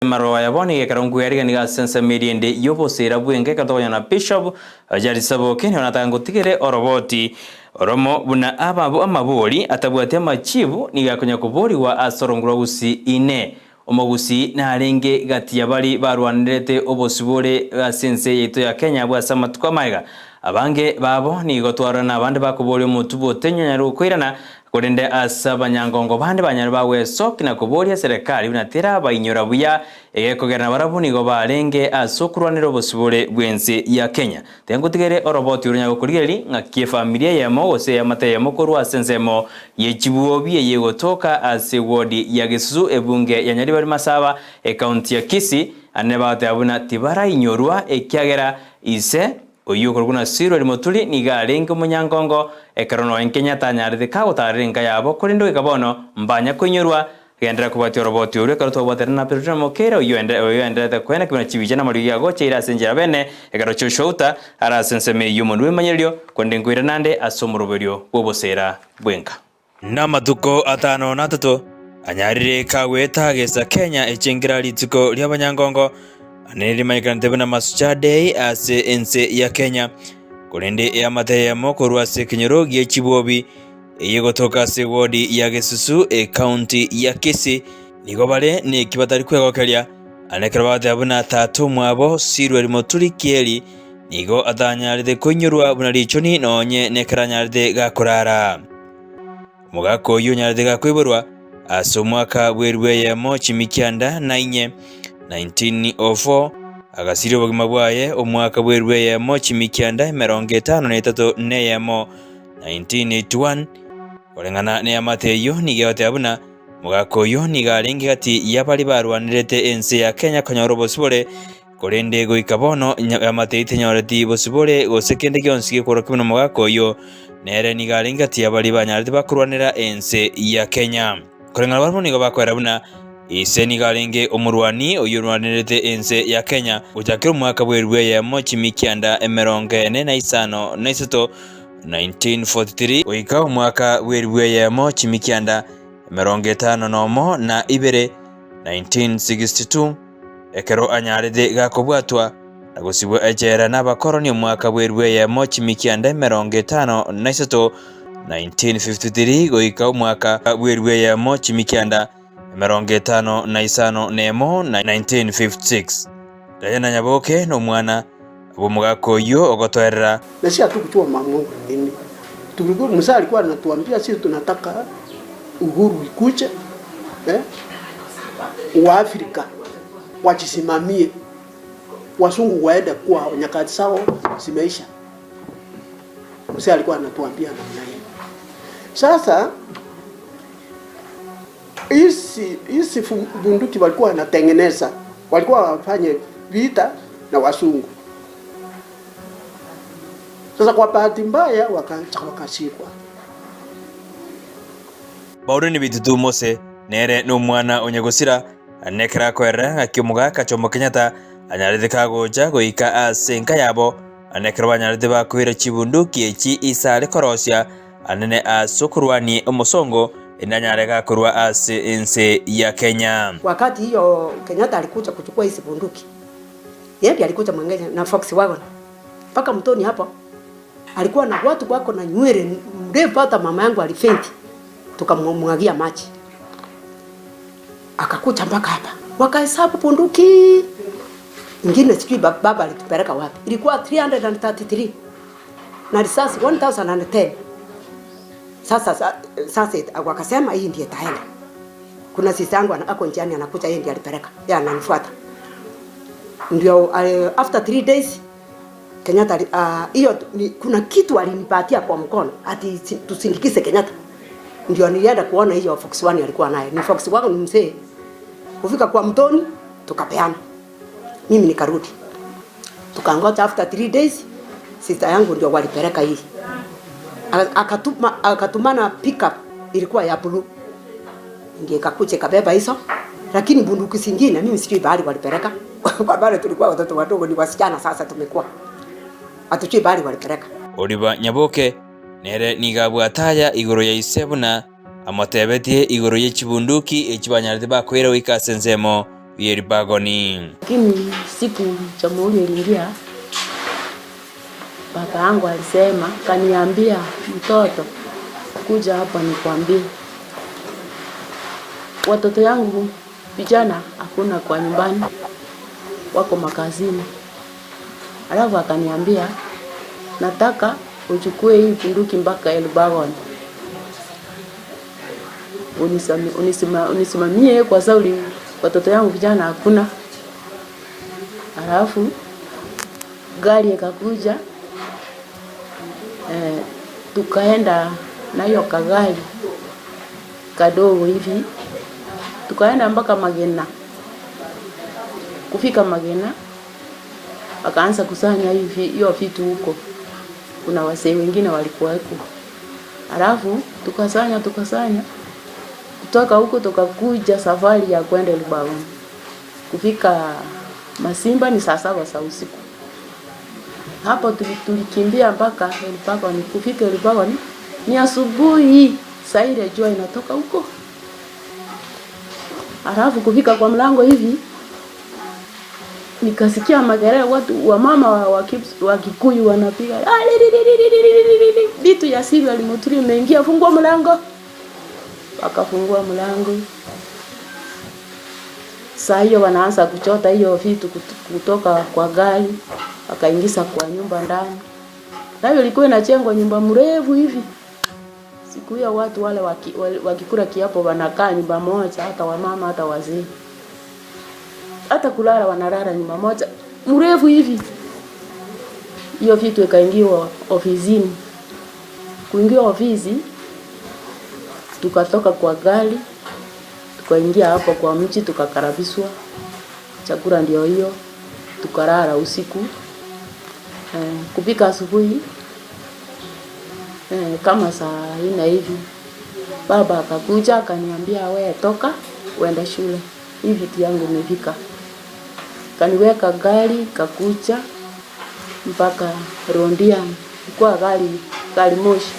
emaroba ya bono egekero nkweriganiga ase ensemo eria ende y'oboseera bw'enka ekero tokonyora na Bishop Richard Saboke nigo nataka ngotigere oroboti oromo buna amabori atabwati amachibu nigo akonya koborigwa ase orongo rwa Gusii inee. Omogusii narenge gati ya baria barwanerete obosibore ase ense yaito ya Kenya abwo ase amatuko amaega. Abange babo nigo twarora na abande bakoboria omotubo otenyo onyare gokoirana, korende ase abanyangongo bande banyare bagwesokia na koboria eserekari buna terabainyora buya egekogera nabarabwo nigo barenge ase okorwanera obosibore bw'ense ya Kenya. Tiga ngotigere oroboti oro nyagokorigereria ng'aki efamiri eyemo gose eamate eyemo korwa ase ensemo ye chibuobi eye egotoka ase ward ya Gesusu ebunge ya Nyaribari Masaba ekaunti ya Kisii ane bagoteba buna tibarainyorwa ekiagera ise oyio okorokwa na Sirweri Moturi nigo arenge omonyangongo ekero nonya Kenyatta anyarete kagotarera enka yabo korende goika bono mbanya koinyorwa Genderera kobwatia oroboti orwo ekero twabwatana na Petero na Mokeira oyio oendererete koena kebuna chibicha na amariogi agocha ire ase enchera bene, ekero Joshua Uta are ase ensemo eyio omonwa bw'emanyererio, korende nkoirana ande ase omoroberio bw'oboseera bw'enka. Namatuko atano na atato anyarire kagweta agesa Kenya echengera rituko ri'abanyangongo ane rimanyekanete buna Mashujaa Day ase ense ya Kenya. Korende eamate eyemo korwa ase ekenyoro gie chibobi Eyegotoka ase ewodi ya Gesusu, ekaunti ya Kisii, nigo bare neki batari kwegokeria, aye nekero bagoteba buna tata omwabo Sirweri Moturi Kieri nigo atanyarete koinyorwa buna richoni nonye nekero anyarete gakorara. Omogaka oyio onyarete gakoiborwa ase omwaka bw'eribu eyemo chimikianda na inye, 1904, agasiria obogima bwaye omwaka bw'eribu eyemo chimikianda emerongo etano na etato na eyemo, 1981, Koreng'ana neamate eyio nigo egoteba buna omogaka oyio nigo arenge gati y'abaria barwanerete ense ya Kenya konyora obosibore, korende goika bono eamate eyio tenyoreti bosibore gose kende gionsi gekworokia buna omogaka oyio nere nigo arenge gati y'abaria banyarete bakorwanera ense ya Kenya. Koreng'ana barabwo nigo bakoera buna ise nigo arenge omorwani oyio orwanerete ense ya Kenya gochakera omwaka bw'eribu eyemo chimikianda emerongo ene na isano na isato, 1943, goika omwaka bw'eribu eyemo chimikianda emerongo etano nomo na ibere, 1962, ekero anyarete gakobwatwa na gosibwa echela nabakoroni omwaka bw'eribu eyemo chimikianda emerongo etano na isato, 1953, goika omwaka bw'eribu eyemo chimikianda emerongo etano na isano nemo, 1956. Diana Nyaboke nomwana bw'omogaka oyio ogotoerera. Na sisi hatukujua mambo nini. Tulikuwa mzee alikuwa anatuambia sisi tunataka uhuru ikuje eh, Waafrika wajisimamie, wasungu waende kwao, nyakati zao zimeisha. Mzee alikuwa anatuambia namna hiyo. Sasa hizi hizi bunduki walikuwa wanatengeneza, walikuwa wafanye vita na wasungu. Sasa kwa bahati mbaya wakashikwa. Paulo nibitutu Mose nere nomwana o nyagosira, na ekero akoerera ng'aki omogaka Jomo Kenyatta anyarete kagocha goika ase enka yabo, na ekero banyarete bakoira chibunduki echi ise are korosia anene ase okorwania omosongo erinde anyare gakorwa ase ense ya Kenya. Wakati hiyo Kenyatta alikuja kuchukua hizi bunduki, yeye ndiye alikuja mwenyewe na Volkswagen mpaka mtoni hapo, alikuwa na watu wako na nywele mrefu, hata mama yangu alifaint, tukamwagia maji, akakuja mpaka hapa, wakahesabu bunduki ingine, sijui baba alitupeleka wapi, ilikuwa 333 na risasi 1010. Sasa sasa wakasema hii ndiye itaenda. Kuna sisi yangu ako njiani anakuja, yeye ndiye alipeleka, yeye ananifuata. Ndio after 3 days Kenyatta hiyo kuna kitu alinipatia kwa mkono ati tusindikize Kenyatta. Ndio nilienda kuona hiyo Volkswagen alikuwa naye. Ni Volkswagen mzee. Kufika kwa mtoni tukapeana. Mimi nikarudi. Tukangoja after 3 days sister yangu ndio walipeleka hii. Akatumana pickup ilikuwa ya blue. Ndiye ikakuja ikabeba hizo. Lakini bunduki zingine mimi sijui bahali walipeleka. Kwa bale tulikuwa watoto wadogo ni wasichana sasa tumekuwa. Hatujui bahali walipeleka. Oliver Nyaboke nere nigo abwate aya igoro ya ise buna amotebetie igoro ye chibunduki echi banyarete bakoira goika ase ensemo Elbagoni. Lakini siku jamhuri iliingia, baba yangu alisema, kaniambia, mtoto, kuja hapa nikwambie, watoto yangu vijana hakuna kwa nyumbani, wako makazini. Alafu akaniambia, nataka uchukue hii bunduki mpaka Elbagon unisimamie kwa sababu watoto yangu vijana hakuna. Alafu gari ikakuja, tukaenda na hiyo kagari kadogo hivi, tukaenda mpaka Magena. Kufika Magena wakaanza kusanya hivi hiyo vitu huko, kuna wasee wengine walikuwa huko. Alafu tukasanya kutoka huko tukakuja safari ya kwenda Elbagon. Kufika Masimba ni saa 7 za usiku. Hapo tulikimbia mpaka Elbagon. Kufika Elbagon ni asubuhi, saa ile jua inatoka huko. Alafu kufika kwa mlango hivi nikasikia makelele, watu wa mama wa Kikuyu wanapiga vitu ya siri, alimuturi imeingia, fungua mlango. Wakafungua mlango. Saa hiyo wanaanza kuchota hiyo vitu kutoka kwa gari, wakaingiza kwa nyumba ndani. Na hiyo ilikuwa inajengwa nyumba mrefu hivi. Siku hiyo watu wale wakikula kiapo wanakaa nyumba moja, hata wamama hata wazee. Hata kulala wanalala nyumba moja mrefu hivi. Hiyo vitu ikaingiwa ofisini. Kuingia ofisi tukatoka kwa gari, tukaingia hapo kwa mji, tukakaribishwa. Chakula ndio hiyo, tukalala usiku. Kupika asubuhi kama saa 4 hivi, baba akakuja akaniambia, wewe toka uende shule, hii vitu yangu imefika. Kaniweka gari kakuja mpaka Londiani, kwa gari moshi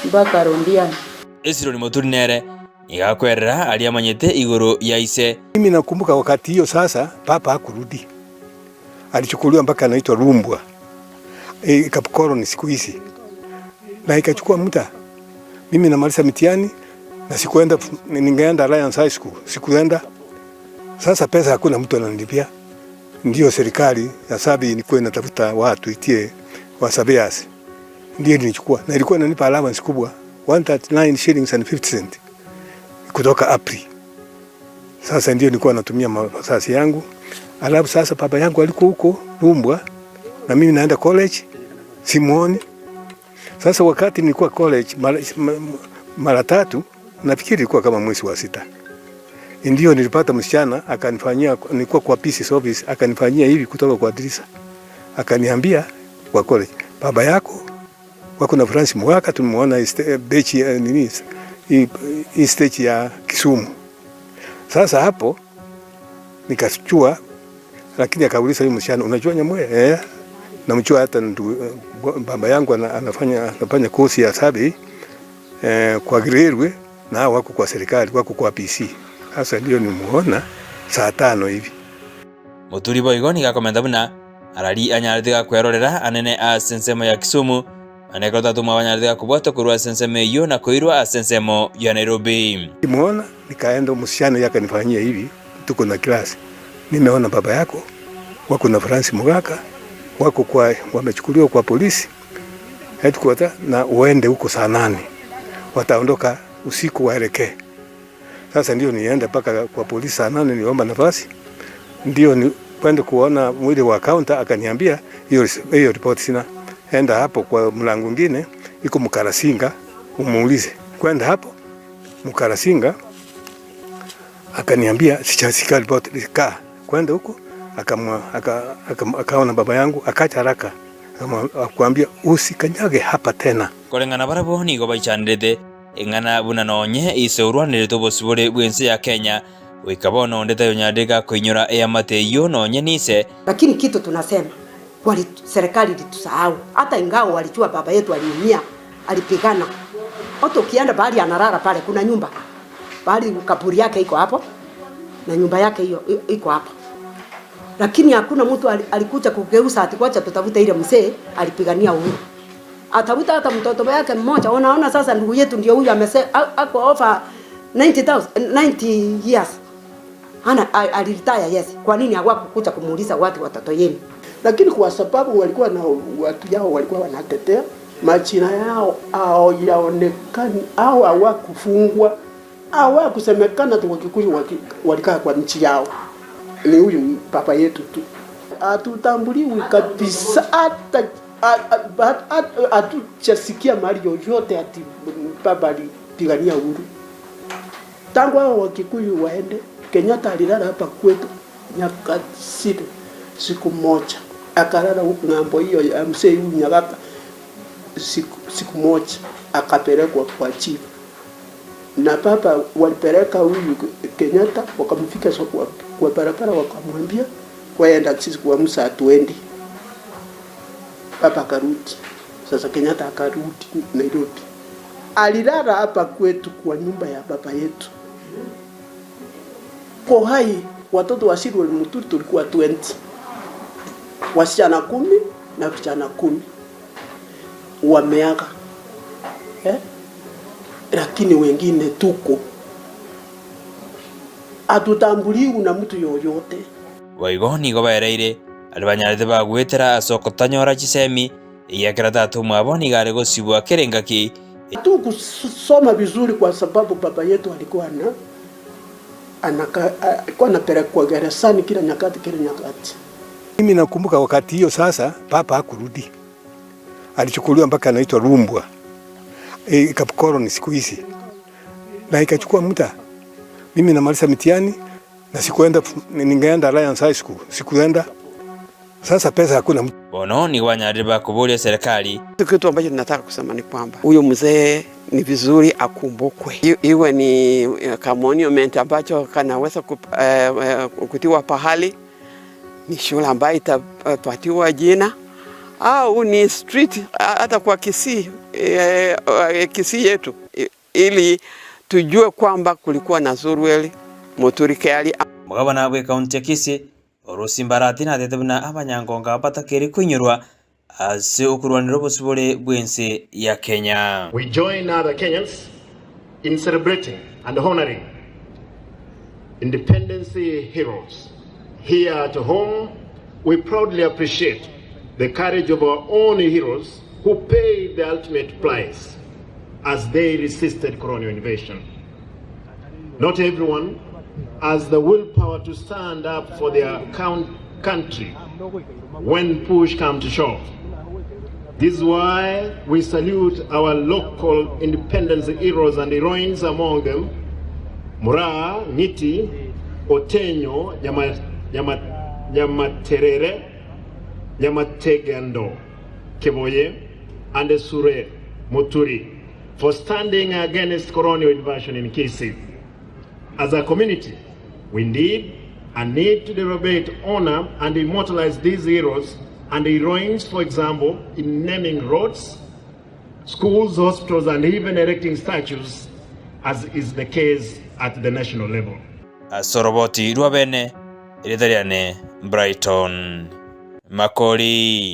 mpaka Londiani. Esironi Muturi nere igakwerera aria amanyete iguru ya ise. Mimi nakumbuka wakati hiyo sasa papa hakurudi. Alichukuliwa mpaka anaitwa Rumbwa. Kapkoro ni siku hizi. Na ikachukua muda. Mimi namaliza mitihani na sikuenda, ningeenda Alliance High School, sikuenda. Sasa pesa hakuna mtu ananilipia. Ndio serikali ya Sabi ilikuwa inatafuta watu itie wa surveyors. Ndio nilichukua na ilikuwa inanipa allowance kubwa 139 shillings and 50 cents kutoka April. Sasa ndio nilikuwa natumia masasi yangu. Alafu sasa baba yangu alikuwa huko Rumbwa na mimi naenda college, simuoni. Sasa wakati nilikuwa college mara tatu, nafikiri ilikuwa kama mwezi wa 6. Ndio nilipata msichana akanifanyia, nilikuwa kwa peace office, akanifanyia hivi kutoka kwa dirisha. Akaniambia kwa college, baba yako wako na Francis Mwaka tumemuona beach nini hii stage ya Kisumu. Sasa hapo nikachua, lakini akauliza yule msichana, unajua Nyamweya? Namjua hata baba yangu anafanya course ya survey kwa Grelwe na wako kwa serikali, wako kwa PC. Sasa ndio nimuona saa 5 hivi. Muturi boigo nigakomenta buna arari anyarete gakwerorera anene a sensemo ya Kisumu anekota tumwa banyarete gakubwata kurwa sensemo iyo na koirwa sensemo ya Nairobi. Nimuona nikaenda, msichana yake nifanyia hivi, tuko na class. Nimeona baba yako wako na Francis Mugaka wako kwa, wamechukuliwa kwa polisi headquarter na uende huko saa 8. Wataondoka usiku waelekee. Sasa ndio nienda mpaka kwa polisi saa 8, niomba nafasi. Ndio ni kwenda kuona mwili wa counter, akaniambia hiyo report sina. Enda hapo kwa mlango mwingine iko Mkarasinga umuulize. Kwenda hapo Mkarasinga akaniambia sijasikia report, kaa. Kwenda huko akaona baba yangu akacha haraka. Akamwambia usikanyage hapa tena. Kolengana barabo nigo baichanirete eng'ana buna nonye ise urwanirete obosibore bwense ya Kenya wikabona ondete yonyandika kuinyora eyamate iyo nonye nise. Lakini kitu tunasema serikali ilitusahau, hata ingawa walijua baba yetu aliumia, alipigana. Hata ukienda bahali analala pale, kuna nyumba bahali kaburi yake iko hapo. Na nyumba yake hiyo iko hapa. Lakini hakuna mtu alikuja kugeuza ati kwacha tutafute ile mzee alipigania uhuru. Atafuta hata mtoto wake mmoja. Unaona sasa ndugu yetu ndio huyu ako over 90,000 90 years. Ana aliretire, yes. Kwa nini hawakukuja kumuuliza watu watoto yenu? Lakini kwa sababu walikuwa na watu yao walikuwa wanatetea majina yao hayaonekani au hawakufungwa, hawakusemekana tu Wakikuyu walikaa kwa nchi yao. Ni huyu baba yetu tu, hatutambuliwi kabisa, hata hatujasikia mahali yoyote ati baba alipigania uhuru. Tangu hao Wakikuyu waende, Kenyatta alilala hapa kwetu miaka 6, siku moja akalala huku ng'ambo hiyo ya mzee huyu Nyagaka siku moja akapelekwa kwa chief. Na baba walipeleka huyu Kenyatta, wakamfika kwa barabara, wakamwambia waenda, sisi kwa Musa hatuendi. Baba akarudi. Sasa Kenyatta akarudi Nairobi. Alilala hapa kwetu kwa nyumba ya baba yetu. Kwa hai watoto wa Sirwel Muturi tulikuwa 20. Wasichana 10 na vijana 10 wameaga. Lakini wengine tuko hatutambuliwi na mtu yoyote. Waigo nigo baereire ari banyarete bagwetera ase okotanyora chisemi iyakera tatu mwabo nigo are gosibwa kerengaki. Hatukusoma vizuri kwa sababu baba yetu alikuwa na alikuwa anapelekwa gerezani kila nyakati, kila nyakati. Mimi nakumbuka wakati hiyo sasa papa hakurudi. Alichukuliwa mpaka anaitwa Rumbwa. Kapkoro ni siku hizi. Na ikachukua muda. Mimi namaliza mitihani na sikuenda, ningeenda Alliance High School, sikuenda. Sasa pesa hakuna mtu. Bono ni wanyarire bakuburia serikali. Kitu ambacho tunataka kusema ni kwamba huyo mzee ni vizuri akumbukwe. Iwe ni ka monument ambacho kanaweza kutiwa pahali, ni shule ambayo itapatiwa jina, au ni street hata kwa Kisii yetu, ili tujue kwamba kulikuwa na Surweli Muturi Kiarie. Mugabana bwe kaunti ya Kisii Orusi Mbarati natete buna abanyangonga batakeri kwinyurwa ase okurwanira obosibore bwense ya Kenya. We join other Kenyans in celebrating and honoring independence heroes. Here at home, we proudly appreciate the courage of our own heroes who paid the ultimate price as they resisted colonial invasion. Not everyone has the willpower to stand up for their country when push comes to shove. This is why we salute our local independence heroes and heroines, among them Mura, Ngiti, Otenyo, Nyamaterere, Nyamategando, Keboye, and Sure Muturi for standing against colonial invasion in Kisii. As a community, we need and need to deliberate, honor, and immortalize these heroes and heroines, for example, in naming roads, schools, hospitals, and even erecting statues, as is the case at the national level. Asoroboti Rwabene, Ritariane, Brighton, Makori.